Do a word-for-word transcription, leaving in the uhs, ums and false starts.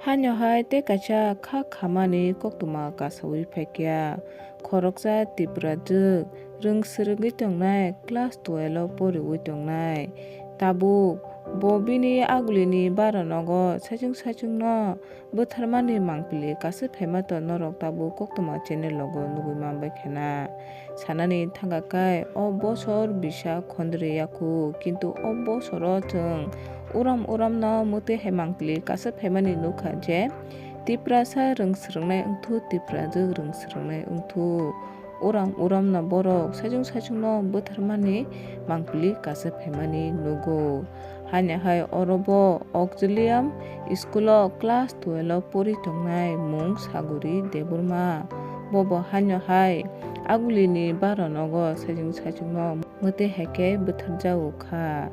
Haino hai tei kaisa kha khamani koktwma kasaui phaikha. Khoroksa Tiprajwk rwng swrwngwi tongnai, class twelve o poriwi tongnai. Tabuk bo bini agulini bara nogo saichung saichungno bwtharmani mangpili kasui phaima to norok tabuk koktwma channel logo nugui manbai khana. Sanani thangkha khe o bosor bisa khondri yakhu, kintu o bosoro chwng uram uramno mwtwi hai mangpili kasui phaimani nukha je Tiprasa rwng swrwngnai wngthu, Tiprajwk rwng swrwngnai wngthu. Uram uramno borok saichung saichungno bwtharmani mangpili kasui phaimani nugo. Haino hai oro bo Auxilium school o class twelve o pori tongnai mung Saguri Debbarma. Bobo haino hai agulini bara nogo saichung saichungno mwtwi hai khe bwtharjago kha.